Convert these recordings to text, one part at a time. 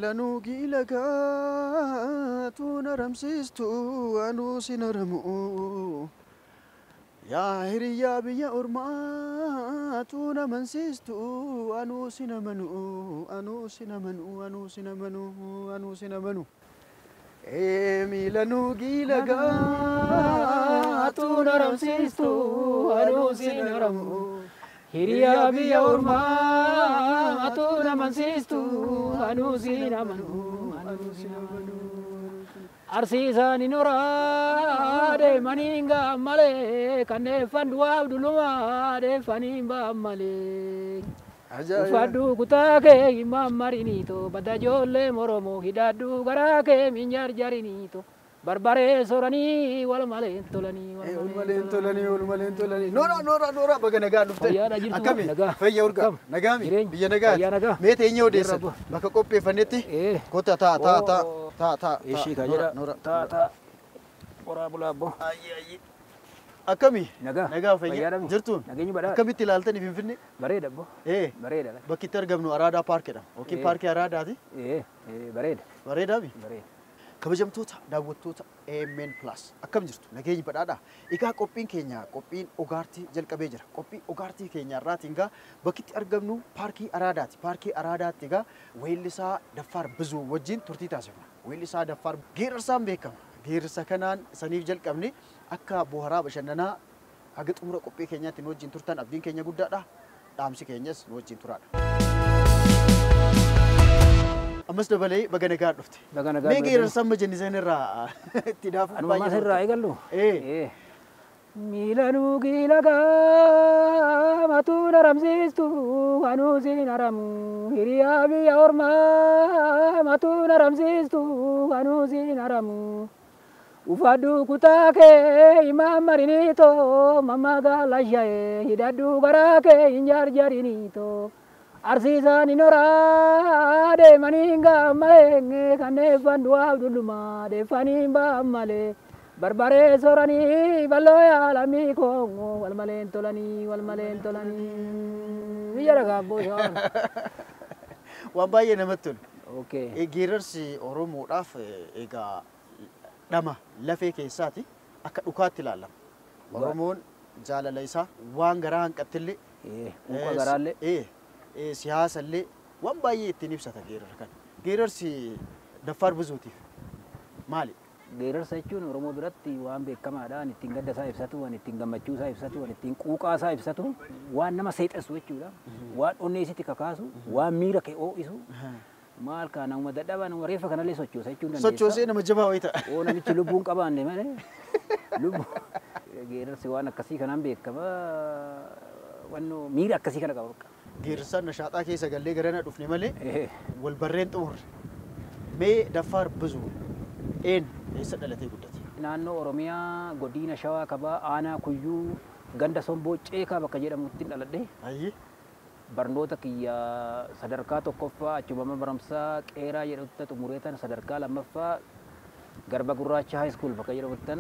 Miila nuugii lagaatu na ramsiistu anuu si na ramu. Yaa hiriyyaa biyya ormaatu na mansiistu anuu si na manu anuu si na manu anuu si na manu anuu si na manu. Miila nuugii lagaatu na ramsiistu anuu si na ramu. Hiriyaa biyya ormaa atu na mansiistu anuu si na manu anuu si na manu. Arsiisaan hin horaa deemanii hin ga'an malee kanneen du'aaf dulumaa deeffanii hin ba'an malee. Uffadhu kutaa kee hin mammariniito badda ijoollee Oromoo hidhadhu garaa kee min jarjariniito. Barbaree sooranii wal malee tolanii wal malee tolanii wal malee tolanii. Noora noora noora baga nagaa dhufte. Fayyaadha jirtu. Akkami? Nagaa. Fayya urgaa. Akkam? Nagaami? Jireenya. Biyya nagaati. Fayyaa nagaa. Mee teenyee odeessan. Rabbo. Bakka qopheeffannetti. Kottaa taa taa taa taa taa. Ishii ka Noora, jedha. noora. Taa taa. Qoraa bulaa abbo. Ayyi ayyi. Akkami? Nagaa. Nagaa fayyaa. Fayyaadha. Jirtuun? Nageenyi badhaadha. Akkamitti ilaaltanii Finfinnee? Bareeda abbo. Bareeda. Bakki itti argamnu Araadaa Paark jedhama. Yookiin paarkii Araadaati. Bareeda. Bareedaami? Bareeda. Kabajamtoota daawwattoota AMN Plus akkam jirtu nageenyi badhaadha. Egaa qophiin keenya qophiin ogaartii jalqabee jira. Qophii ogaartii keenya irraatiin egaa bakki itti argamnu paarkii Araadaati. Paarkii Araadaatti egaa weellisaa Daffaar Bizuu wajjin turtii taasifna. Weellisaa Daffaar geerarsaan beekama. Geerarsa kanaan saniif jalqabne akka boharaa bashannanaa haga xumura qophii keenyaatti nu wajjin turtan abdiin keenya guddaadha. Dhaamsi keenyas nu wajjin turaadha. Ammas dabalee baga nagaa dhufte. Baga nagaa Mee dhufte. geerarsa amma jenne san irraa itti daafuuf Anuma baay'ee irraa eegallu. Miila nuugii lagaa matuu na ramsiistu anuu si na ramu. Hiriyaa biyya ormaa matuu na ramsiistu anuu si na ramu. Uffadhu kutaa kee hin mammariniito mammagaa lasha'ee hidhadhu garaa kee hin jarjariniito. Arsiisaan hin horaa deemanii hin ga'an malee kanneen du'aaf dullumaa deeffanii hin ba'an malee. Barbaree sooranii bal'oo yaalamii koongoo wal maleen tolanii wal maleen tolanii. Biyya dhagaa abboo shawaan. Waan baay'ee namatti tolu. Okay. Geerarsi Oromoodhaaf egaa dhama lafee keessaati akka dhukaatti ilaalama. Oromoon jaalala isaa waan garaa hanqattillee Quuqa garaallee. Siyaasallee waan baay'ee ittiin ibsata geerara kana. Geerarsi Daffaar Buzuutiif maali? Geerarsa jechuun Oromoo biratti waan beekamaadha. Waan ittiin gadda isaa ibsatu, waan ittiin gammachuu isaa ibsatu, waan ittiin quuqaa isaa ibsatu, waan nama seexessu jechuudha. Waan onnee isitti kakaasu, waan miira kee ho'isu. Maal kaa nama dadhabaa nama reeffa kanallee sochoosa jechuun dandeessa. Sochoosee nama jabaa wayii ta'a. Oo namichi lubbuun qabaanne malee. Lubbu. Geerarsi waan akkasii kanaan beekama. Wannoo miira akkasii kana qaba. Geerarsaan nashaaxaa keessa gallee garana dhufne malee wal barreen xumurre. Mee Daffaar Bizuu een eessa dhalatee guddate? Naannoo Oromiyaa godina Shawaa Kabaa aanaa Kuyyuu ganda Somboo Ceekaa bakka jedhamutti dhaladhe. Barnoota kiyya sadarkaa tokkoffaa achuma mana barumsaa Qeeraa jedhamutti xumureetan sadarkaa lammaffaa Garba Gurraacha High School bakka jedhamutti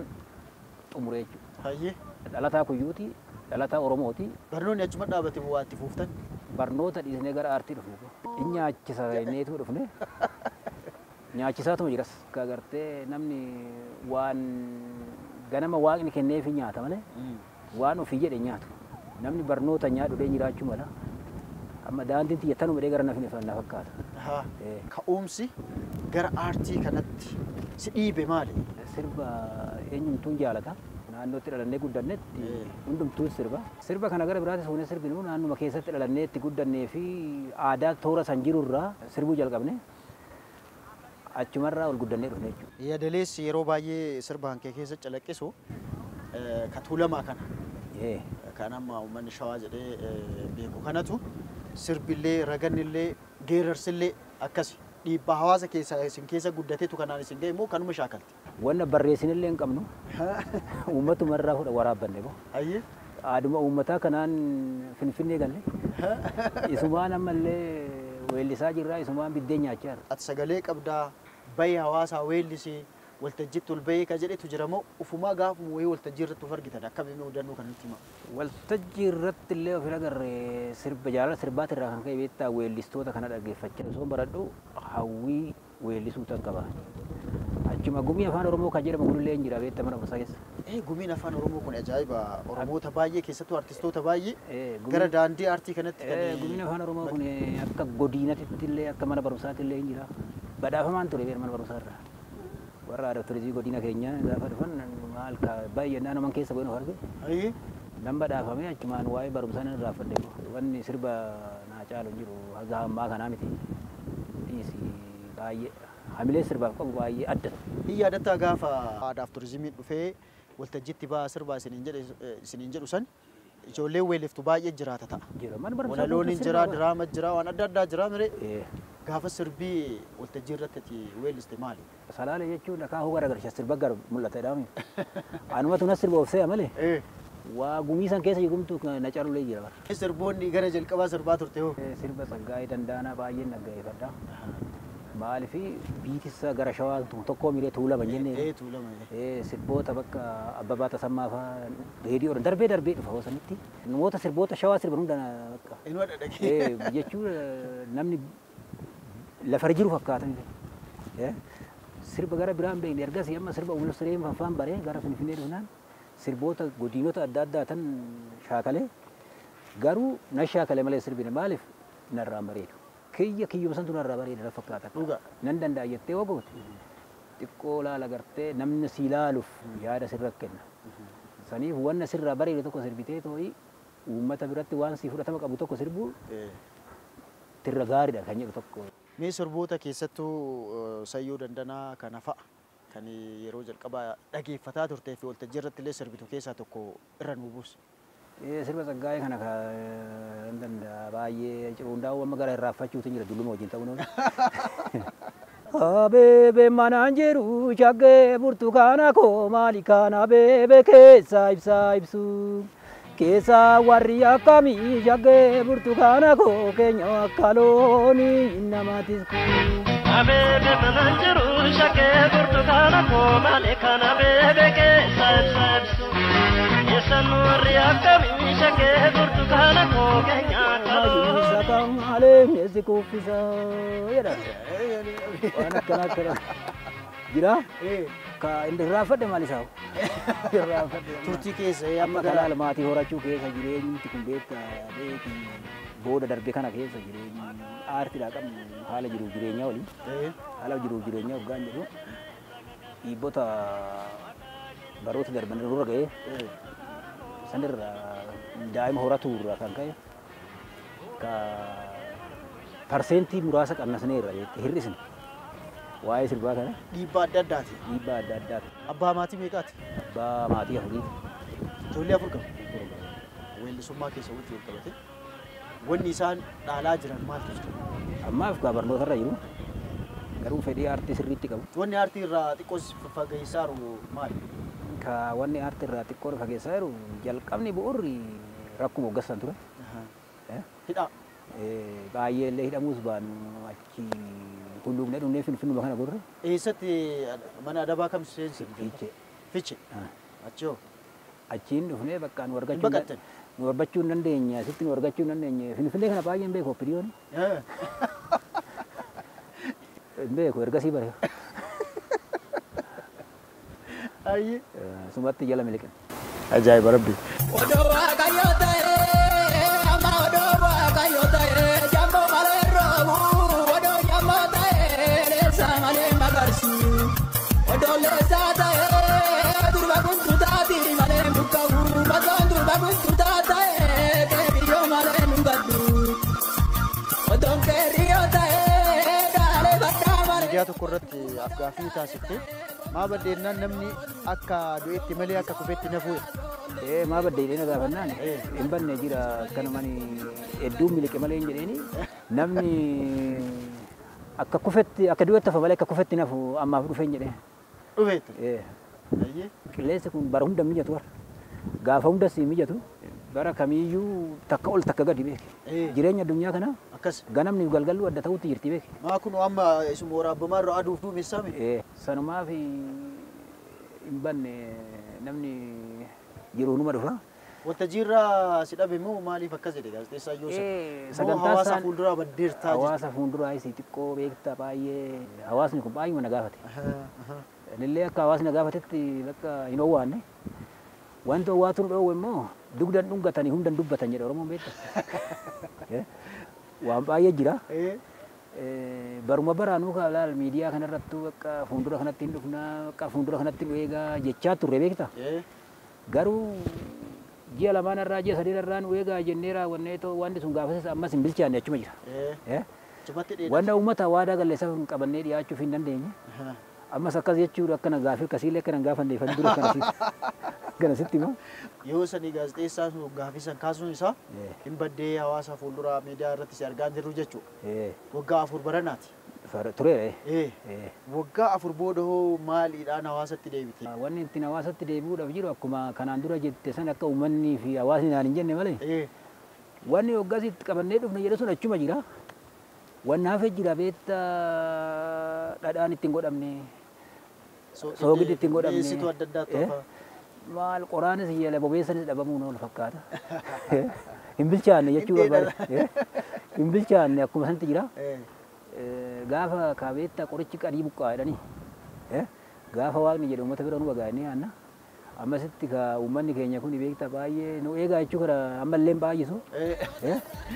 xumuree jechuudha. Dhalataa Kuyyuuti, dhalataa Oromooti. Barnoonni achuma dhaabate moo waa itti fuuftan? Barnoota dhiisnee gara aartii dhufne. Inni nyaachisa jenneetu dhufne. Nyaachisaatuma jiras. Akka agartee namni waan ganama waaqni kenneefi nyaata malee waan ofii jedhe nyaatu. Namni barnoota nyaadhu dhee jiraachuu mala. Amma daandiin xiyya tanuma dhee gara nafni na fakkaata. Ka'umsi gara aartii kanatti si dhiibe maali? Sirba eenyumtuun jaalata. Naannootti dhalannee guddannetti hundumtuun sirba. Sirba kana gara biraatti soonee sirbinu naannuma keessatti dhalannee itti guddannee fi aadaa toora san jirurraa sirbuu jalqabne. Achumarraa ol guddannee dhufne jechuudha. Yaadaleessi yeroo baay'ee sirba hankee keessa calaqqisu ka Tuulamaa kana. Kan amma uummanni Shawaa jedhee beeku kanatu sirbillee, ragannillee, geerarsillee akkasi. Dhiibbaa hawaasa keessa isin keessa guddateetu kanaan isin ga'e immoo kanuma shaakalte. Wanna barreessinillee hin qabnu. Uummatuma irraa fuudha waraabbanne boo. Aaduma uummataa kanaan Finfinnee galle. Isumaan ammallee weellisaa jirra, isumaan biddeen nyaachaa jirra. Ati sagalee qabdaa, bahi hawaasaa weellisii, waltajjiitti ol bahee ka jedhetu jira moo ufumaa gaafuma wayii waltajjii irratti of argitan akkamiin mudannoo kan nutti hima? Waltajjii irratti illee of hin agarre sirba jaalala sirbaati irraa kan ka'e beektaa weellistoota kana dhaggeeffachaa osoo baradhu hawwii weellisuu tan qaba. Achuma gumii afaan Oromoo kan jedhamu kunillee hin jira beektaa mana barumsaa keessa. Gumiin afaan Oromoo kun ajaa'iba. Oromoota baay'ee keessattuu artistoota baay'ee gara daandii aartii kanatti kan Gumiin afaan Oromoo kun akka godinatti illee akka mana barumsaatti illee hin jira. Badhaafamaan ture mana barumsaa irraa. Warra aadaa turizimii godina keenya gaafa dhufan maal baay'ee naannoo keessa bu'een of arge. Nan badhaafamee achumaan waa'ee barumsaa nan irraanfadhe. Wanni sirba naa caalu hin jiru haga ammaa kanaa miti. Dhiisi baay'ee hamilee sirbaaf qabu baay'ee adda. Hin yaadattaa gaafa aadaaf turizimiin dhufee waltajjiitti ba'aa sirbaa isiniin jedhu san ijoolleen weelliftu baay'ee jiraata ta'a. Jira mana barumsaa. Walaloon hin jira, diraama jira, waan adda addaa jira miree. Gaafa sirbii waltajjii irratti ati weelliste maali? Salaale jechuun akaakuu garaagaraa sirba gara mul'ata jedhama. Anumatu na sirba of se'a malee. Waa gumii san keessa jirumtu na caalulee jira bara. Sirboonni gara jalqabaa sirbaa turte hoo? Sirba Tsaggaayee Dandaanaa baay'een dhaggeeffadha. Maaliif biitissa gara shawaa tokkoo miilee tuulama jennee. Tuulama. Sirboota bakka Abbabaa Tasammaa fa'aa reediyoo darbee darbee dhufa hoosanitti. Namoota sirboota shawaa sirban hunda bakka. Inuma dhadhagee. Jechuun namni lafa jiru fakkaatan. Sirba gara biraan beekne ergasii amma sirba Umul Sireen fanfaan baree gara Finfinnee dhufnaan sirboota godinoota adda addaa tan shaakalee garuu na shaakale malee sirbine maaliif narraan bareedu. Kiyya kiyyuma santu narraa bareeda na fakkaata. Dhugaa. Nan danda'a jettee yoo goote xiqqoo laala gartee namni si ilaaluuf yaada sirra kenna. Saniif wanna sirraa bareedu tokko sirbitee too'i uummata biratti waan si fudhatama qabu tokko sirbuu tirra gaariidha kan jedhu tokko. Mee sirboota keessattuu Sayyoo Dandanaa kana fa'a kan yeroo jalqabaa dhageeffataa turtee fi waltajjii irratti illee sirbitu keessaa tokko irra nu buusi. Sirba Tsaggaayee kana kan danda'a baay'ee hundaa'uu amma gara irraanfachuutu jira dulluma wajjin ta'uu noonu. Abeebe manaan jiru shaggee burtukaana koo maali kana abeebe keessa ibsaa ibsu. Keessa warri akkamii shaggee burtukaana koo keenya akka loonii namatis kuu. Abeebe manaan jiru shaggee burtukaana koo maali kana abeebe keessa ibsaa ibsu. Keessa warri akkamii shaggee burtukaana koo keenya akka loonii. Malee meessi kuffisa jedha. Waan akkana akkana. Jira? Ka inni irraanfadhe maal isaa? Irraanfadhe. Turtii keessa amma kalaal maatii horachuu keessa jireenyi kun beektaa beeki booda darbe kana keessa jireenyi aartiidhaa qabnu haala jiruuf jireenyaa waliin. Haala jiruuf jireenyaa hoggaan jedhu dhiibbota baroota darban irra ga'ee sanirra daa'ima horatu irraa kan ka'e ka parsentii muraasa qannasneerra jettee hir'isne. Waa'ee sirbaa kana. Dhiibbaa adda addaati. Dhiibbaa adda addaati. Abbaa maatii meeqaati? Abbaa maatii afuriiti. Ijoollee afur qabu. Weellisummaa keessa wajjin wal qabate. Wanni isaan dhaalaa jiran maaltu jira? Ammaaf gaa barnoota irra jiru. Garuu fedhii aartii sirriitti qabu. Wanni aartii irraa xiqqoo fageessaa jiru maali? Ka wanni aartii irraa xiqqoo fageessaa jiru jalqabni bu'uurri rakkuma hoggassan ture. Hidhaa. Baay'ee illee hidhamuus baanu achi hulluuqnee dhumnee Finfinnuma kana gurre. Eessatti mana adabaa kam seensi? Fiichee. Fiichee. Achi hoo? Achiin dhufnee bakka nu argachuu Baqattan? Nu argachuu hin dandeenye asitti nu argachuu hin dandeenye Finfinnee kana baay'ee hin beeku oppiliyoon. Hin beeku ergasii bare. Ayyee. Sumatti jala miliqne. Ajaa'iba rabbi. Odoo Waaqayyo ta'ee amma odoo Waaqayyo ta'ee jamboo malee roobu odoo jamboo ta'ee leessa malee magarsu odoo leessa ta'ee durba kuntu taati malee mukka'u basoon durba kuntu taata'ee keeriyyoo malee nu gaddu odoon keeriyyoo ta'ee gaalee baddaa malee. Miidiyaa tokko irratti afgaaffii taasiftee maa baddeennaan namni akka du'etti malee akka kufetti na fuudhe. Maa badde jedhee na gaafannaan hin banne jira akkanumaan hedduun miliqe malee hin jedheeni namni akka kufetti akka du'etti hafa malee akka kufetti nafu ammaaf dhufe hin jedhee. Dhufeetti? Qilleensi kun bara hunda mijatu bara gaafa hundas mijatu bara kamiiyyuu takka ol takka gadi beeke. Jireenya addunyaa kana akkas ganamni galgallu adda ta'utti jirti beeke. Maa kun amma isuma waraabbamaa irraa aduuf duumessaame? Sanumaaf Hin banne namni jiru numa dhufa. Waltajjiirraa si dhabe moo maaliif akkas jedhe gaazexeessaa Yoosef? Sagantaa hawaasa fuulduraa baddeertaa jechuudha. Hawaasa fuulduraa isii xiqqoo beektaa baay'ee hawaasni kun baay'ee na gaafate. Anillee akka hawaasni na gaafatetti bakka hin owwaanne. Wanti owwaatu nu dhoowwe immoo dugdan dhungatanii hundan dubbatan jedha Oromoon beektaa. Waan baay'ee jira. Baruma baraanuu ka laal miidiyaa kanarrattuu bakka fuuldura kanatti hin dhufnaa bakka fuuldura kanatti nu eegaa jechaa turre beektaa. Garuu ji'a lamaan irraa ji'a sadii irraa nu eegaa jennee raawwannee too wanti sun gaafasas ammas hin bilchaanne achuma jira. Wanta uummata waadaa galleessa hin qabannee dhiyaachuuf hin dandeenye. Ammas akkas jechuudha akkana gaafii akkasiillee akkana hin gaafanne ifan dura akkana sitti hima. Yoo sanii gaazexeessaan sun gaafii san kaasuun isaa hin baddee hawaasa fuulduraa miidiyaa irratti si argaa jirru jechuudha. Waggaa 4 baranaati. Tureera. Waggaa 4 booda hoo maaliidhaan hawaasatti deebite? Wanni ittiin hawaasatti deebi'uudhaaf jiru akkuma kanaan dura jette san akka uummanni fi hawaasni naan hin jenne malee. Wanni waggaas itti qabannee dhufne jedhe sun achuma jira. Wanni hafe jira beektaa dhadhaan ittiin godhamne. Soogiddi ittiin godhamne. Mi'eessituu adda addaa tofa. Maal qoraanis jala bobeessanis dhabamuun ol fakkaata. Hin bilchaanne jechuu barbaade. Hin bilchaanne akkuma sanatti jira. Gaafa kaabeetta qorichi qadii buqqaa jedhanii. Gaafa waaqni jedhu uummata bira nu bagaannee aanna. Ammasitti ka uummanni keenya kun beektaa baay'ee nu eegaa jechuu kana ammallee baay'isu.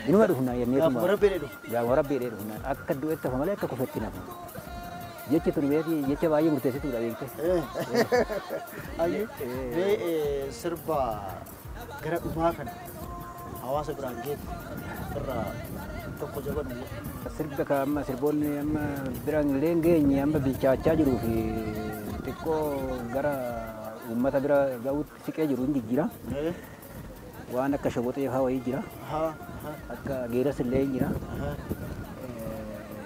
Inuma dhufna jennee Gaafa rabbi dhufu. Gaafa rabbi dhufna akka du'etti hafa malee akka kufetti nafu. Jechi tun beeki jecha baay'ee murteessituudha beekte. Ayyee mee sirba gara dhumaa kana hawaasa biraan geettu irraa tokko jabannu. Sirba ka amma sirboonni amma biraan illee hin geenye amma bilchaachaa jiruu fi xiqqoo gara uummata bira ga'utti siqee jiru hin jijjiira. Waan akka shoboxee fa'aa wayii jira. Akka geeras illee hin jira.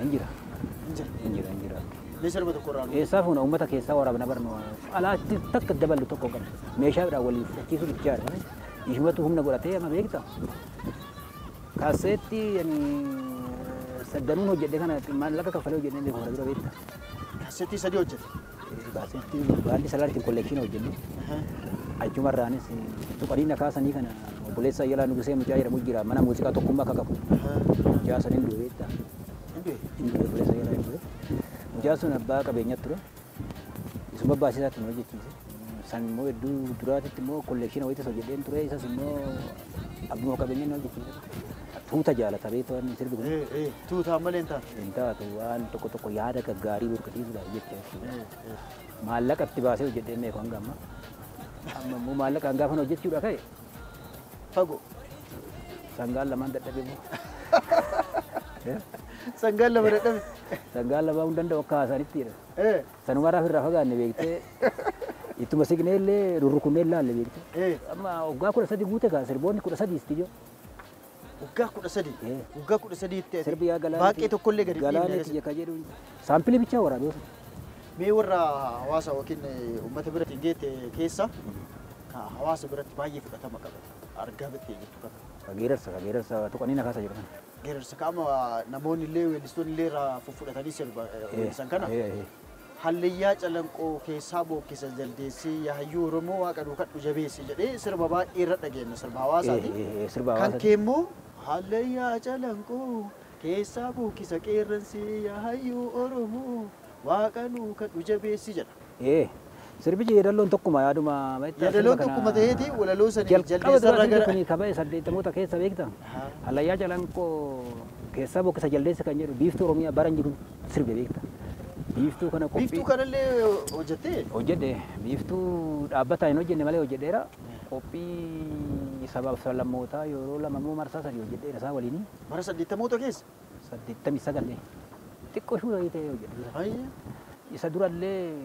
Hin jira. Hin jira hin jira. Mee sirba tokko irraa nu. Eessaa fuuna uummata keessaa waraabna barnu. Alaatti takka daballu tokko hin qabnu. Meeshaadhaan waliif fudhachiisuu bichaadha. Ishumatu humna godhatee amma beekta. Kaaseetti saddanuun hojjedhe kana maallaqa kaffalee hojjedhe beeku kana dura beekta. Kaaseettii 3 hojjete. Kaaseettii baalli salaaritiin kolleekshinii hojjenne. Achumarraanis tuqanii na kaasanii kana obboleessa Ayyalaa Nugusee mucaa jedhamu jira mana muuziqaa tokkummaa akka qabu. Mucaa saniin du'e beekta. Hin du'e obboleessa Ayyalaa hin du'e. Mucaa sun abbaa qabeenyaa ture. Isuma baasisaatti nu hojjechiise. San immoo hedduu duraatitti immoo kolleekshina wayiitis hojjedheen ture isas immoo abbuma qabeenyaa nu hojjechiise. Tuuta jaalata beektu waan sirbi kun. Tuuta malee hin taatu. Hin taatu waan tokko tokko yaada gaggaarii burqisiisuudhaaf jecha jechuudha. Maallaqa itti baasee hojjedheen beeku hanga ammaa. Amma immoo maallaqa hangaafan hojjechuudha ka'e. Fagoo. Sangaan lamaan dadhabee immoo. Sangaan lama dadhabe. Sangaan lama hin danda'u akka haasanitti jedha. Sanumarraa ofirraa fagaanne beektee ittuma siqnee illee rurrukunnee ilaalle beektee. Amma waggaa 13 guute kaa sirboonni 13 istiyyoo. Waggaa 13. Waggaa 13 tti Sirbi yaa galaana. Baaqee tokkollee gadi dhiibne. Galaana tiyya ka jedhu saampilii bichaa waraabee. Mee warra hawaasa yookiin uummata biratti geette keessa ka hawaasa biratti baay'ee fudhatama qaba. Argaa bittee jirtu kana. Geerarsa tuqanii na kaasa jiru kana. Geerarsa qaama namoonni illee weellistoonni illee irraa fudhatanii sirba weellisan kana. Hallayyaa calanqoo keessaa bookkisa jaldeessii yaayyuu Oromoo waaqa duukadhu jabeessi jedhee sirba baay'ee irra dhageenya sirba hawaasaati. Sirba Kan hawaasaati. kee immoo hallayyaa calanqoo keessaa bookkisa qeerransi yaayyuu Oromoo waaqa duukadhu jabeessi jedha. Sirbichi yeedalloon tokkuma yaaduma. Yeedalloon tokkuma ta'eeti walaloo sanii Jalqaba jaldeessa irra dura gara. kuni kaba'e 80moota keessa beekta. Hallayyaa calanqoo keessaa bookkisa jaldeessa kan jedhu biiftuu Oromiyaa bara hin jiru sirbe beekta. Biiftuu kana qophii. Biiftuu kanallee hojjettee? Hojjedhe. Biiftuu dhaabbataa hin hojjenne malee hojjedheera. Qophii sabaaf sablammootaa yeroo lama immoo marsaa 3 hojjedheera isaa waliin. Bara 80moota keessa? 89. Xiqqoo shuu ta'ee hojjedhe. Isa durallee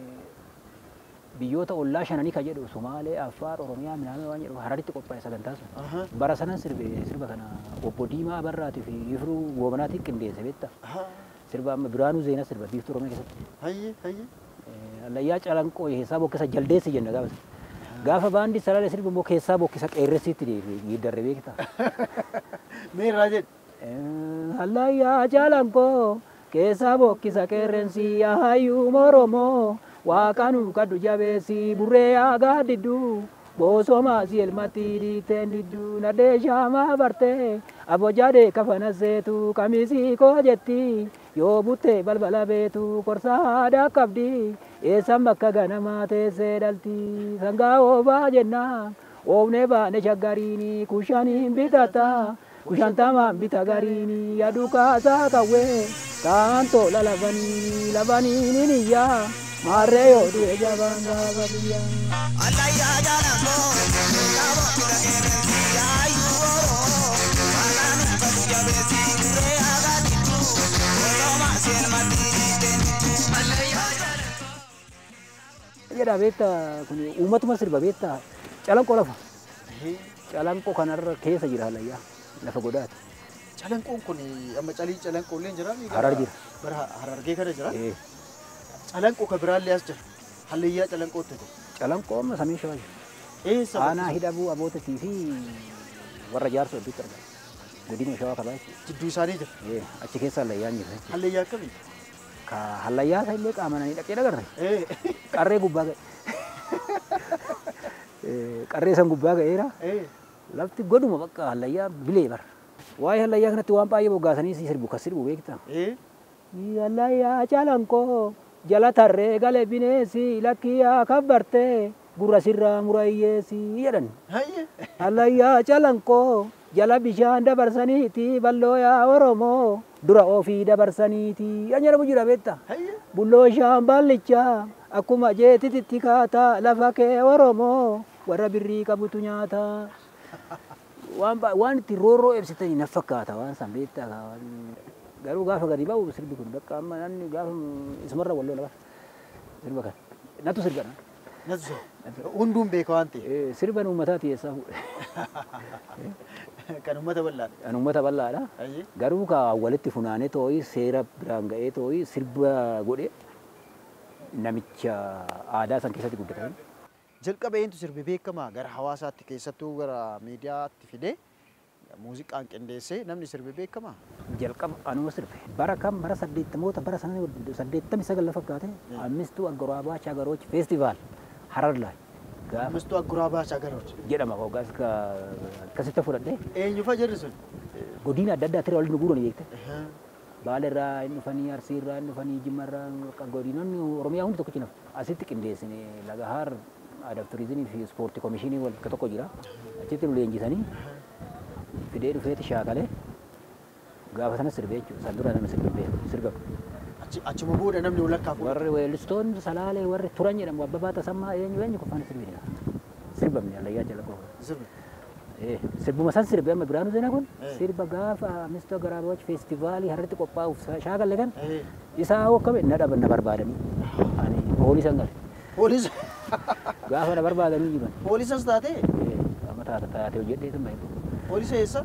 biyyoota ollaa shananii ka jedhu Sumaalee, Affaar, Oromiyaa, Minaamee waan jedhu Hararitti qophaa'e sagantaa sun. Bara sanan sirbe sirba kana obbo Diimaa Abarraatii fi Ifruu Goobanaatiin qindeesse beektaa. Sirba amma Biraanuu Zeenaa sirba biiftuu Oromiyaa keessatti. Hallayyaa calanqoo keessaa bookkisa jaldeessi jenna gaafa. Gaafa baandii salalee sirbi immoo keessaa bookkisa qeerressiitti deebi'e geeddarre beektaa. Mee irraa jedhi. Hallayyaa calanqoo keessaa bookkisa qeerrensi yaayyuu Oromoo Waaqanu kadhu jabeessi burree aagaa didduu boosoma si elmatti dhiiteen didduu nadhee shaamaa bartee abojadee kafana seetu kamisii koo jetti yoo buttee balbala beetu korsaa haadhaa qabdi eessan bakka ganamaa teessee dhalti sangaa oobaa jennaa oobnee baane shaggariini kushaniin bitata kushantamaan bita gariini yaduu kaasaa qawwee kaan tola lafaniini lafaniini niyyaa maarree yoo du'e jabaan gaafa biyyaa. Jedha beektaa kun uummatuma sirba beektaa calanqoo lafa. Calanqoo kanarra keessa jira hallayyaa lafa godaati. Calanqoon kun amma calii calanqoo illee jira. Harar jira. Bara harargee kana jira. Calanqoo kan biraallee as jira. Hallayyaa calanqootti jira. Calanqoo amma samii shawaa jira. Eessa? Aanaa hidhabuu abootatii fi warra jaarsoo hedduutti argama. Godina shawaa kabaa jechuudha. Jidduu isaanii jira. Achi keessa hallayyaan jira jechuudha. Hallayyaa akkamii? Ka hallayyaa isa illee qaamananii dhaqee dhagarre. Qarree gubbaa ga'e. Qarree san gubbaa ga'eera. Lafti godhuma bakka hallayyaa bilee bara. Waa'ee hallayyaa kanatti waan baay'ee boggaasanii sirbu kan sirbu beektaa. Hallayyaa calanqoo jala tarree gale bineensi lakkiyaa kabbartee gurra sirraa murayyeesi jedhan. Hallayyaa calanqoo jala bishaan dabarsaniiti balloo yaa Oromoo dura ofii dabarsaniiti. Yan jedhamu jira beektaa. Bulloo shaamballichaa akkuma jeetitti kaataa lafa kee Oromoo warra birrii qabutu nyaata. Waan itti roorroo ibsitanii na fakkaata waan san beektaa. Garuu gaafa gadi ba'u sirbi kun bakka amma namni gaafa isumarra walloo lafa sirba kana. Natu sirba na. Natu sirba. Hunduun beeka waan ta'eef. Sirban uummataati eessaa fuudhe. Kan uummata bal'aadha. Kan uummata bal'aadha. Garuu ka walitti funaanee too'ii seera biraan ga'ee too'ii sirba godhee namicha aadaa san keessatti guddatan. Jalqaba eenyutu sirbi beekamaa gara hawaasaatti keessattuu gara miidiyaatti fidee muuziqaan qindeessee namni sirbi beekamaa? Jalqaba anuma sirbe. Bara kam bara 80moota bara sana 89 lafa fakkaate Ammistuu Aggoraabaach Agaroch feestivaal Harar laay. Ammistuu Aggoraabaach Agaroch jedhama hoggaas akkasitti fudhadhee. Eenyu fa'a jarri sun? Godina adda addaa ture waliin nu guurani beekte. Baale irraa hin dhufanii, Arsii irraa hin dhufanii, Jimma irraa godinoonni Oromiyaa hundi tokkichi nafu. Asitti qindeessine Lagahaar aadaa fi turizimii fi ispoortii komishinii wal tokko jira. Achitti nu leenjisanii fidee dhufeeti shaakalee gaafa sana sirbee jechuudha. San dura nama sirbee sirbamu. Achuma booda namni walakkaa fuudhe. Warri weellistoonni Salaalee warri turan jedhamu Abbabaa Tasammaa eenyu eenyu qofaan sirbine. Sirbamne hallayyaa calaqoo. Sirbe. Sirbuma san sirbe amma Biraanuu Zeenaa kun sirba gaafa Ammistuu Aggoraabaach feestivaalii Hararitti qophaa'uuf shaakalle kan isaa hokkame na dhaban na barbaadanii. Ani poolisan gale. Poolisa. Gaafa na barbaadanii jiban. Poolisas taatee? Amma taatee hojjedhee tun bahe. Poolisa eessa?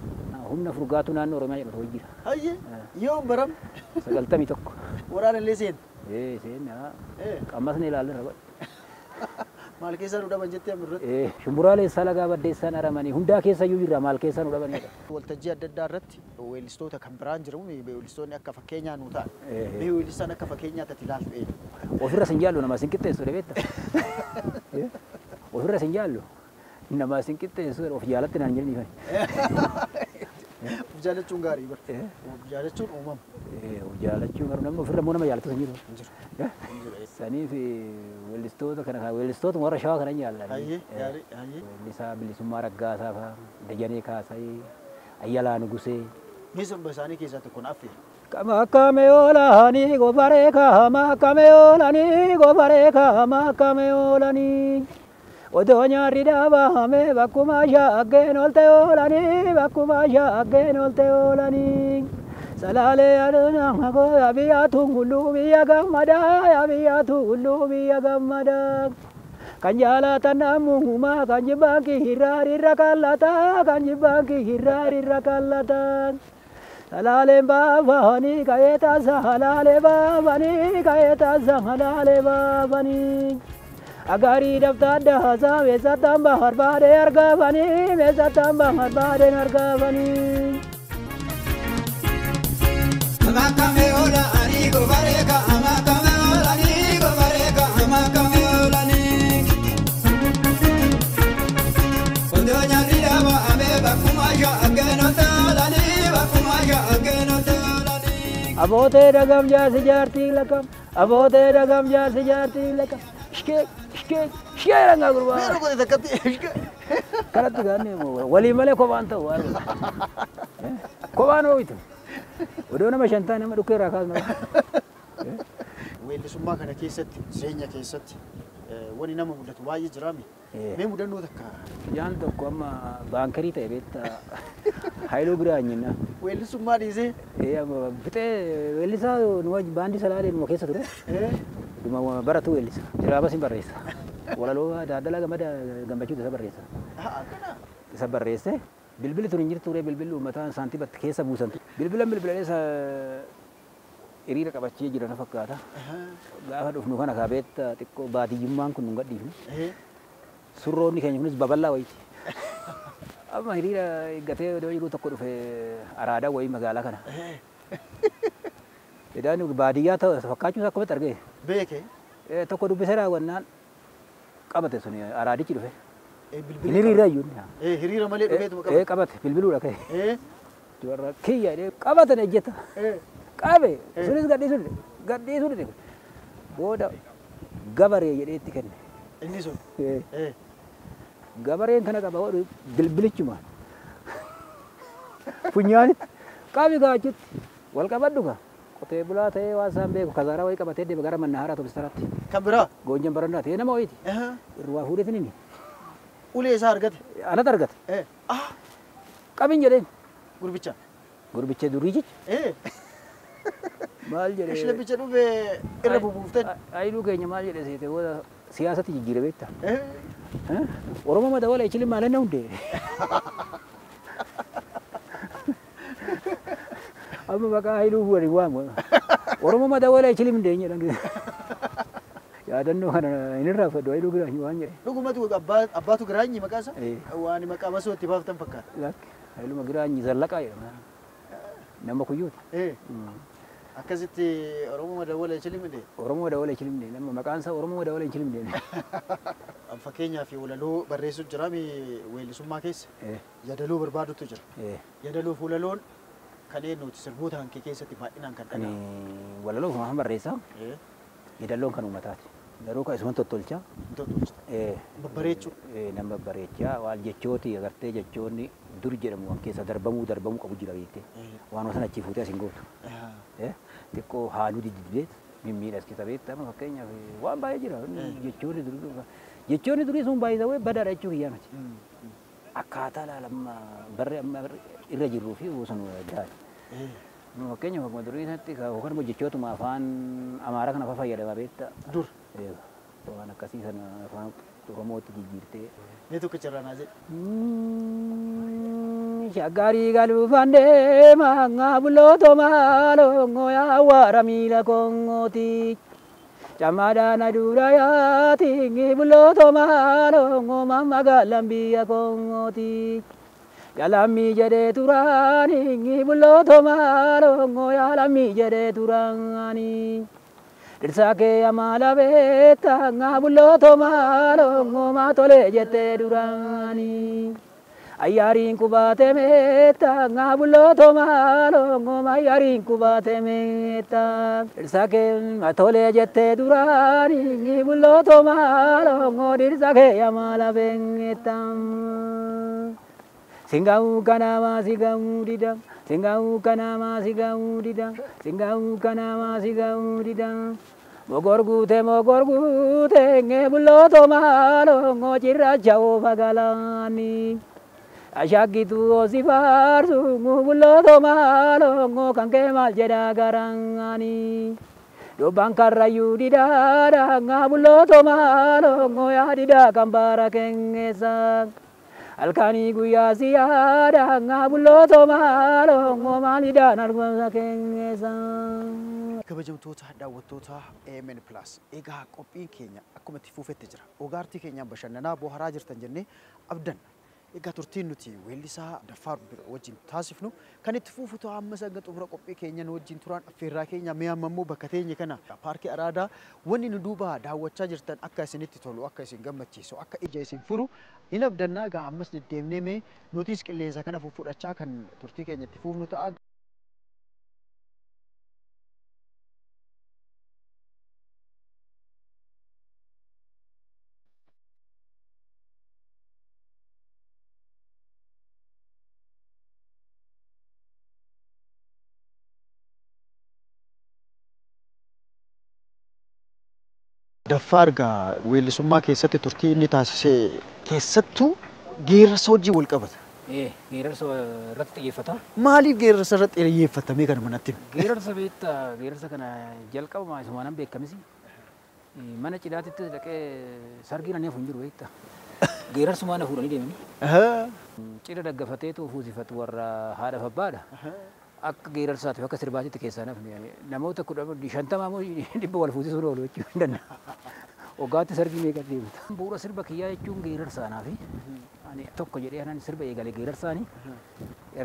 Humna furgaatu naannoo Oromiyaa jedhamu hojii jira. Hayyee yoom baram? 91. Waraana illee seente? Seenne qammasni ilaallee godhe. Maal keessaa nu dhaban jettee amma irratti? Shumburaalee salagaa baddeessaan aramanii hundaa keessa iyyuu jirra maal keessaa nu dhabanidha. Waltajjii adda addaa irratti weellistoota kan biraan jiru weellistoonni akka fakkeenyaa nu ta'an. Weellistaan akka fakkeenyaa tati ilaaltu eenyu? Ofirra sin jaallu nama sin qixxeessu beekta. Ofirra sin jaallu nama sin qixxeessu of jaalatti naan jedhanii. Of jaalachuun gaarii bara. Of jaalachuun uumama. Of jaalachuun garuu namni ofirra immoo nama jaalatu hin jiru. Hin jiru. Saniif weellistoota kana weellistoota warra shawaa kana jaalladha. Hayyee gaarii hayyee. Weellisaa Bilisummaa Raggaasaa fa'aa, Dajanee Kaasayee, Ayyalaa Nugusee. Mee sirba isaanii keessaa tokko naaf fe'i. Kama kame olani gofaree kama kame olani gofaree kama kame olani. Odoo nyaarri dhaabame bakkuma shaaggeen oolte oolanii bakkuma shaaggeen oolte oolanii. Salaalee aduunyaa koo biyya tuuluu biyya gammadaa biyya tuuluu biyya gammadaa. Kan jaalatan namummaa kan jibbaan kirraar irra kallataa kan jibbaan kirraar irra kallataa. Salaaleen baafanii ka'ee taasa halaalee baafanii ka'ee taasa halaalee baafanii. Agarii daftaadda haasaa meeshataan barbaade argafanii meeshataan barbaade argafanii. Amakame ola ani gobareka amakame ola ani gobareka amakame. Abootee dhagam jaarsi jaartii lakam. Abootee dhagam jaarsi jaartii lakam. Ishkee ishkee ishkee rangaa gurbaa. Meeroo godhe takkatti ishkee. Kanatti gaanne walii malee kophaan ta'u waan kophaan ooyitu. Odoo nama shantaa nama dhukkee irraa kaasnu. Weellisummaa kana keessatti jireenya keessatti wani nama mudatu baay'ee jiraame. Mee mudannoo takka. Jaan tokko amma baankarii ta'e beektaa Haayiluu Giraanyinna. Weellisummaa dhiisee. Fixee weellisaa baandii salaalee numa keessa ture. Dhuma baratu weellisa. Diraabas hin barreessa. Walaloo Daaddalaa Gammadaa Gammachuutu isa barreessa. Isa barreesse. Bilbilli tun hin jirtu ture bilbilli uummataan saantiibatti keessa buusantu. Bilbilan bilbilalee isa hiriira qabachee jira na fakkaata. Gaafa dhufnu kana kaabeetta xiqqoo baadiyyummaan kun nu gadhiifne. Surroonni keenya kunis babal'aa wayiiti. Amma hiriira eeggatee iddoo jiru tokko dhufe araadaa wayii magaalaa kana. Idaan baadiyyaa ta'u fakkaachuun akkamatti argee. Beeke. Tokko dubbisee raawwannaan qabate sun araadichi dhufe. Hiriira iyyuu. Hiriira malee dhufeetuma qabate. Qabate bilbiluudha ka'e. Warra kiyya jedhee qabatan ejjeta. Qabe sunis gadhiisuu gadhiisuu dide. Booda gabaree jedhee itti kenne. Inni sun. Gabareen kana qaba godhu bilbilichuma. Funyaanitti qabi gaachitti wal qabadhu ka. Qotee bulaa ta'ee waan isaan beeku kasaaraa wayii qabatee deema gara manna haaraa tobistaraatti. Kan biraa. Goonjan barannaa ta'ee nama wayiiti. Irraa fuudheetiin inni. Ulee isaa argate. Anatu argate. Qabin jedheen. Gurbicha. Gurbicha durii jecha. Maal jedhee. Ishee dhufee irra bubuuftan. Ayiluu keenya maal jedhee seete booda siyaasatti jijjiire beektaa. Oromoo madawala ichilin maalan hundee. Amma maqaa Hayiluu bu'anii waamu. Oromoo madawala ichilin hundee jedhan. Yaadannoo kana hin irraanfadhu Hayiluu Giraanyi waan jedhe. Dhugumatu abbaatu Giraanyi maqaa isaa? Waan maqaa masoo itti baaftan fakkaata. Hayiluma Giraanyi Zallaqaa jedhama. Nama kuyyuuti. Akkasitti Oromoo madawala ichilin hundee? Oromoo madawala ichilin hundee nama maqaan isaa Oromoo madawala ichilin hundee. Fakkeenyaaf walaloo barreessu jira weellisummaa keessa yaadaloo barbaadutu jira. Yaadaloo fi walaloon kan eenyuti sirboota hankee keessatti baay'inaan kan dhaga'amu. Walaloo kan barreessaa yaadaloon kan uummataati. Garuu kan isuma tottolchaa. Tottolcha. Babbareechuu. Nama babbareechaa waan jechooti agartee jechoonni dur jedhamu waan keessa darbamuu darbamuu qabu jira beektee. Waan sana achii fuutee asiin gootu. Xiqqoo haaluu diddibeet mimmiidhaskisa beektaa fakkeenyaaf waan baay'ee jira jechoonni durii. Jechoonni durii sun baay'ee badaadha jechuu kiyyaa miti. Akkaataa ilaalamma barri amma irra jirruu fi bosona gaari. Fakkeenyaaf akkuma durii sanatti yookaan immoo jechootuma afaan Amaaraa kana fayyadamaa beektaa. Dur. Waan akkasii sana afaan Oromootti jijjiirtee. Mee tokkicha irraa naa jedhi. Shaggarii galuufaan deemaa bullootoo maaloo yaa waara miila kongooti. Camaadhaan aduudha yaati bullootoo maaloo mamma galan biyya kongooti. Yalammii jedhee turaani bullootoo maaloo yalammii jedhee turaani. Dhirsaa kee amaala beektaa bullootoo maaloo maa tolee jettee duraani. Ayyaariin kubaate meettaa bullootoo maaloo ayyaariin kubaate meettaa. Dhirsa kee tolee jettee duraani bullootoo maaloo dhirsa kee amaala beektaa. Singaa'uu kanaamaa sigaa'uu dida singaa'uu kanaamaa sigaa'uu dida singaa'uu kanaamaa sigaa'uu dida. Mogor guutee bullootoo maaloo cirracha oofa galaani. Ashaagitu osi faarsu bullootoo maaloo kan kee maal jedhaa garaani. Dubbaan karrayyuu didaadha bullootoo maaloo yaa didaa kan baara kengeessa. Halkanii guyyaa si yaada bullootoo maaloo maalidhaan argumsa kengeessa. Kabajamtoota daawwattoota AMN Plus egaa qophiin keenya akkuma itti fufetti jira. Ogaartii keenyaan bashannanaa bohaaraa jirtan jennee abdanna. Egaa turtiin nuti weellisaa Daffaar wajjin taasifnu kan itti fufu ta'a amma hanga xumura qophii keenya nu wajjin turaan affeerraa keenya mee amma immoo bakka teenye kana paarkii Araadaa wanni nu duuba daawwachaa jirtan akka isinitti tolu akka isin gammachiisu akka ija isin furu hin abdannaa. Egaa ammas deddeemnee mee nutis qilleensa kana fudhachaa kan turtii keenya itti fufnu ta'a. Daffaar egaa weellisummaa keessatti turtii inni taasise keessattuu geerarsa wajjin wal qabata. Geerarsa irratti xiyyeeffata. Maaliif geerarsa irratti xiyyeeffatamee kana manatti? Geerarsa beektaa, geerarsa kana jalqabuma isumaan beekamis mana cidhaatitti dhaqee sargiin ani hafu hin jiru beektaa. Geerarsumaan na fuudhanii deemanii. Cidha daggafateetu fuusifatu warra haadhaaf abbaadha. Akka geerarsaatiif akka sirbaatitti keessaa nafni namoota 50 immoo 100 wal fuusisuun oolu jechuu hin danda'a. Waggaatti sargii meeqa deemta. Bu'uura sirba kiyyaa jechuun geerarsaanaa fi ani tokko jedhee anan sirba eegale geerarsaani.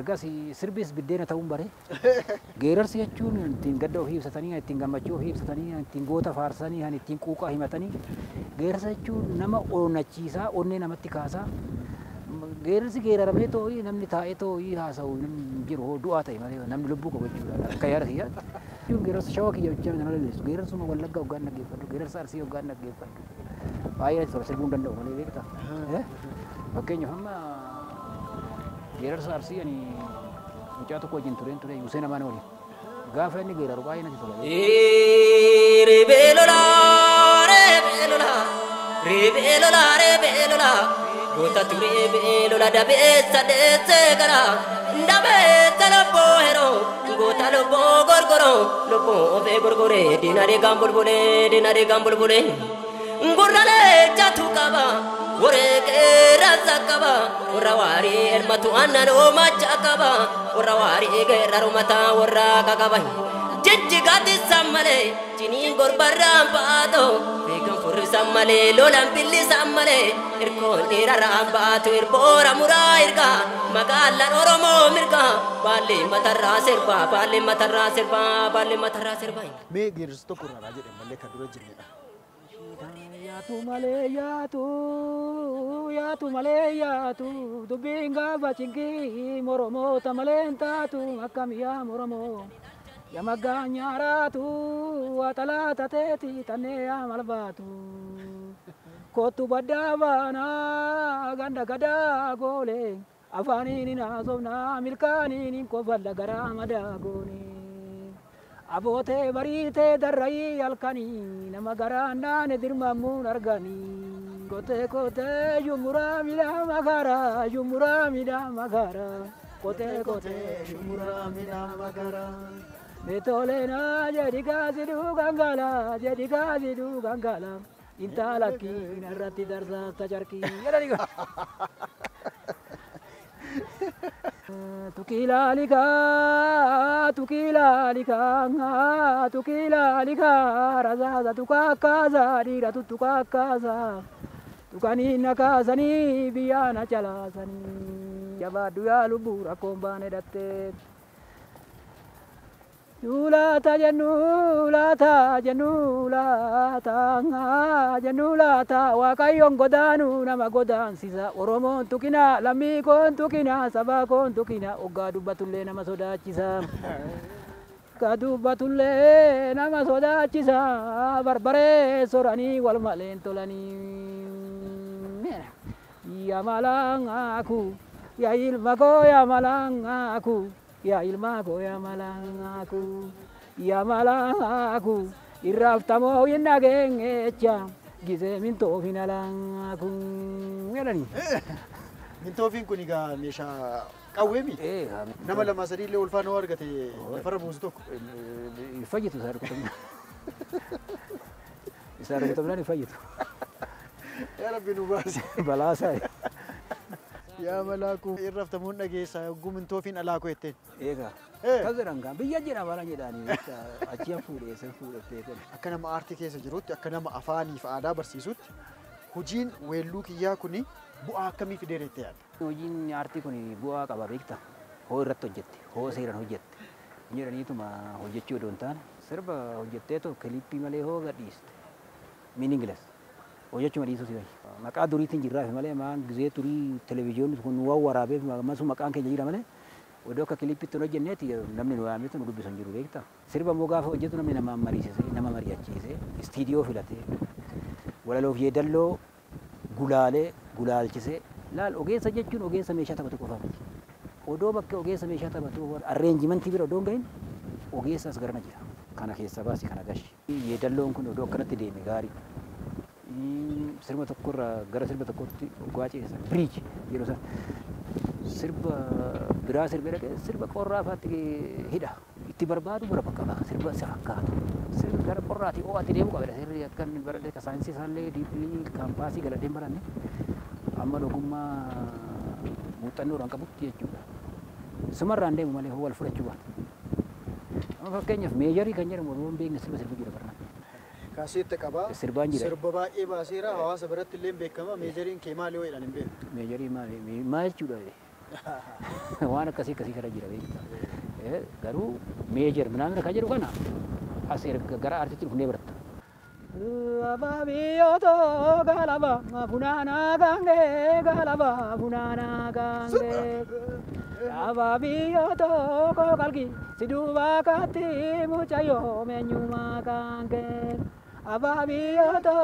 Ergas sirbis biddeena ta'uun bare. Geerarsi jechuun ittiin gadda ofii ibsatanii, ittiin gammachuu ofii ibsatanii, ittiin goota faarsanii, ittiin quuqaa himatanii. Geerarsa jechuun nama onnachiisaa, onnee namatti kaasaa. Geerarsi geeraramee too'ii namni taa'ee too'ii haasa'u namni jiru du'aa ta'e malee namni lubbuu qabu jechuudha. Akka yaada kiyyaatti. Jechuun geerarsa shawaa kiyya jechaa nama leellisu. Geerarsuma Wallaggaa hoggaan dhaggeeffadhu, geerarsa Arsii hoggaan dhaggeeffadhu. Baay'ee natti tola, sirbuu hin danda'u malee beektaa. Fakkeenyaaf amma geerarsa Arsii ani mucaa tokko wajjin tureen ture Hussein Amaan waliin. Gaafa inni geeraru baay'ee natti tola. Ribee lolaa, ribee lolaa, ribee lolaa, ribee lolaa. Goota turee bee lola dabeessa deessee gara dabeessa lobboo heroo goota lobboo gorgoroo lobboo ofee gorgoree diinadee gaan bulbulee diinadee gaan bulbulee gurralee jatu qaba waree rasa qaba warra waarii elmatu aannan oomacha qaba warra waarii geerraru mataa warra qaqaba jijjigaatti sammalee ciniin gorbarraan baatoo beekan furrisan malee lolan billisan malee irkoon dhiirarraan baatu irboora muraa irgaa magaalaan Oromoo mirgaa baallee matarraa sirbaa baallee matarraa sirbaa baallee matarraa sirbaa. Mee geerarsa tokko irraa jedhe malee kan dura jennedha. Yaatu malee yaatu, yaatu malee yaatu, dubbiin gaafa cinqii moromoota malee hin taatu akkam yaa moromoo. Yamaggaanyaaraatu watalaata teeti tannee yaa malbaatu. Kottu baddaa baanaa ganda gadaa goole afaaniin hin haasofnaa milkaaniin hin kofalla garaa madaa goone. Abootee bariitee darrayii halkanii nama garaan naane dirmammuun arganii. Kotee kotee shumburaa midhaan makaraa shumburaa midhaan makaraa. Kotee kotee shumburaa midhaan makaraa. Meetoleenaa jedhi gaasiduu gangala jedhi gaasiduu gangala. Intala kiina irratti darsaasta carqii jedhani. Tukilaalika tukilaalika tukilaalika rasaasa tukakkaasa dhiira tuttukakkaasa tukanii na kaasanii biyyaa na calaasanii jabaadhu yaa lubbuu rakkoon baane dhattee. Laata jennu laata jennu laata jennu laata Waaqayyoon godaanuu nama godaansisa Oromoon tukina lammii koon tukina saba koon tukina hoggaa dubbatullee nama sodaachisa. Hoggaa dubbatullee nama sodaachisa barbaree soranii wal maleen tolanii. Yaa malaaku yaa ilma koo yaa malaaku. Yaa ilma koo yaa malaaku yaa malaaku irraaftamoo hin dhageenyecha gisee mintoofiin alaaku jedhani. Mintoofiin kun egaa meeshaa qawwee mi? Nama lama sadii illee ulfaana hoo argate lafarra buusu tokko. Hin fayyitu isaa rukutamnaan. Isaa rukutamnaan hin fayyitu. Yaa Rabbi nu baasi. Balaasaa. Yaa malaaku irraaftamuun dhageessaa yogguu mintoofiin alaakuu jetteen. Egaa. Akkas jedhan gaa biyya jedha mala jedhaanii achi an fuudhee san fuudhattee. Akka nama aartii keessa jirutti akka nama afaanii fi aadaa barsiisutti hojiin weelluu kiyyaa kuni bu'aa akkamii fideera jettee yaadda? Hojiin aartii kuni bu'aa qaba beektaa. Hoo irratti hojjette, hoo seeraan hojjette. Jedhaniituma hojjechuu odoo hin taane sirba hojjetteetu kilippii malee hoo gadhiiste. Meaningless. Hojjechuma dhiisuu si wayya. Maqaa duriitiin jirraafi malee maan gizee durii televezyiyoonni kun waan waraabeef ammasuu maqaan keenya jira malee odoo akka kilippiitti hin hojjenneeti namni nu waameetu nu dubbisu hin jiru beektaa. Sirba immoo gaafa hojjetu namni nama mariisisee nama mari'achiisee istiidiyoo filatee walaloof yeedalloo gulaalee gulaalchisee laal ogeessa jechuun ogeessa meeshaa taphatu qofa miti. Odoo bakka ogeessa meeshaa taphatu arreenjimentii bira odoo hin gahin ogeessa as garana jira. Kana keessa baasi kana gashi. Yeedalloon kun odoo akkanatti deeme gaarii. Sirba tokkorraa gara sirba tokkotti waggaa ceesisan biriij yeroo san sirba biraa sirbee dhaqee sirba qorraa fa'aatti hidha. Itti barbaadu bara bakka bakka sirba isa fakkaatu. Sirbi gara qorraatii ho'aatti deemu qaba. Sirri akka inni baradhe ka saayinsii isaallee diiplii kaampaasii galadheen baranne amma ogummaa muuxannoodhaan qabutti jechuudha. Sumarraan deemu malee wal fudhachuu baata. Amma fakkeenyaaf meejarii kan jedhamu Oromoon hin beekne sirba sirbu jira barnaan. Kaaseetta qabaa. Sirbaan jira. Sirba baay'ee baaseera. Hawaasa biratti illee beekama. Meejariin kee maali yoo jedhan hin beeku. Meejarii maali? Maal jechuudha? Waan akkasii akkasii kana jira beektaa. Garuu meejar minaamin kan jedhu kana as erga gara aartiitti dhufnee baratta. Abaabiyyooto galaba funaanaa gaangee galaba funaanaa gaangee. Abaabiyyooto kookalki si duuba kaatti mucayyoo meenyumaa gaangee. Abaabiyyooto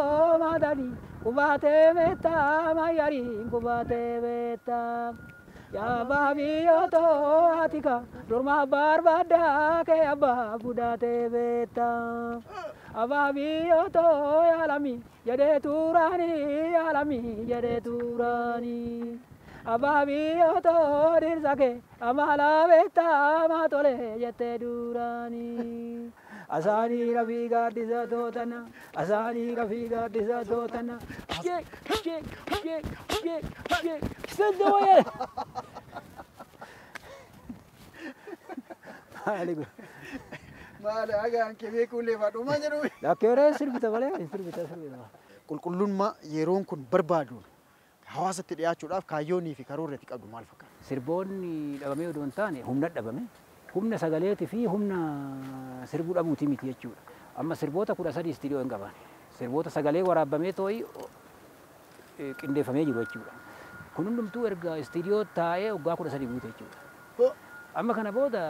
maadani kubaatee beektaa mayyariin kubaatee beektaa. Abaabiyyooto atika dorma barbaaddaa kee abbaa fudhatee beektaa. Abaabiyyooto yaalami jedhee tuuraani yaalami jedhee tuuraani. Abaabiyyooto dhirsa kee amala beektaa maatole jettee duuraani. Asaanii rafii gaaddisa tootana asaanii rafii gaaddisa tootana. Shee shee shee shee shee sadda wayee. Maali kun? Maali hagaan kee beekuullee fadhumaa jedhu. Lakkeeree sirbita malee sirbita sirbita. Qulqullummaa yeroon kun barbaaduun hawaasatti dhiyaachuudhaaf kaayyoonii fi karoorri ati qabdu maal fakkaata? Sirboonni dhabamee odoo hin taane humna dhabame. Humna sagaleetii fi humna sirbuu dhabuutii miti jechuudha. Amma sirboota 13 istiidiyoo hin qaban. Sirboota sagalee waraabamee too'i qindeeffamee jiru jechuudha. Kun hundumtuu erga istiidiyoo taa'ee waggaa 13 guute jechuudha. Amma kana booda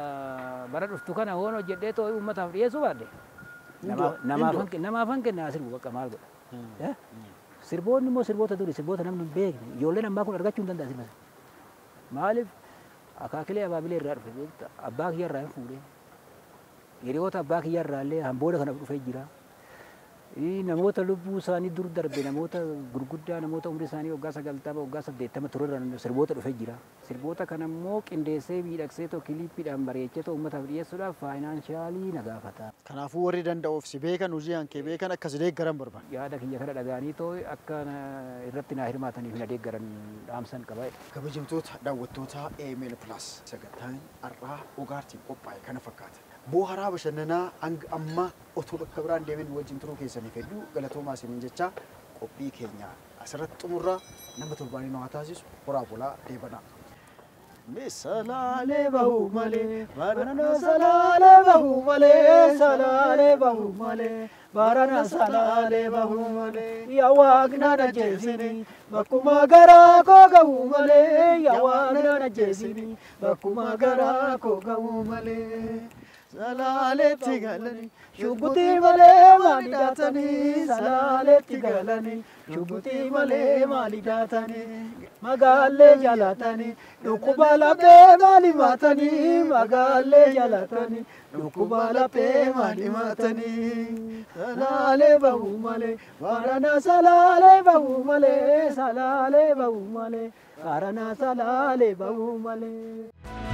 bara dhuftu kana hoon hojjedhee too'i uummataaf dhiyeessuu baadhe. Namaafan kennaa sirbu bakka maal godha. Sirboonni immoo sirboota duri sirboota namni hin beekne ijoolleen ammaa kun argachuu hin danda'a sirba sana. Maaliif akaakilee abaabilee irraa dhufe beektaa abbaa kiyya irraa hin fuudhee hiriyoota abbaa kiyya irraa illee hambooda kana dhufee jira. Namoota lubbuu isaanii dur darbe namoota gurguddaa namoota umrii isaanii waggaa 90 waggaa 80 ture irraa sirboota dhufee jira. Sirboota kana immoo qindeessee miidhagsee too kiliippiidhaan bareechee too uummataaf dhiyeessuudhaaf faayinaansiyaalii na gaafata. Kanaafuu warri danda'uuf si beekan hojii hankee beekan akkas deeggaran barbaada. Yaada kiyya kana dhaga'anii too akka irratti naa hirmaataniif na deeggaran dhaamsan qaba. Kabajamtoota daawwattoota AMN Plus sagantaan har'aa Ogaartiin qophaa'e kana fakkaata. Booharaa bashannanaa hanga ammaa otoo bakka biraan deemin wajjin turuu keessaniif hedduu galatoomaa isiniin jechaa qophii keenya asirratti xumurraa nama torbaanii nu haa taasisu horaa bulaa deebanaa. Salaalee bahuu malee barana salaalee bahuu malee salaalee bahuu malee barana salaalee bahuu malee yaa waaqna na jeesini bakkuma garaa koo gahuu malee yaa waaqna na jeesini bakkuma garaa koo gahuu malee. Salaaleetti galanii shubbutii malee maali daatanii salaaleetti galanii shubbutii malee maali daatanii magaallee jaalatanii dhukkuba laphee maali maatanii magaallee jaalatanii dhukkuba laphee maali maatanii salaalee bahuu malee barana salaalee bahuu malee salaalee bahuu malee barana salaalee bahuu malee.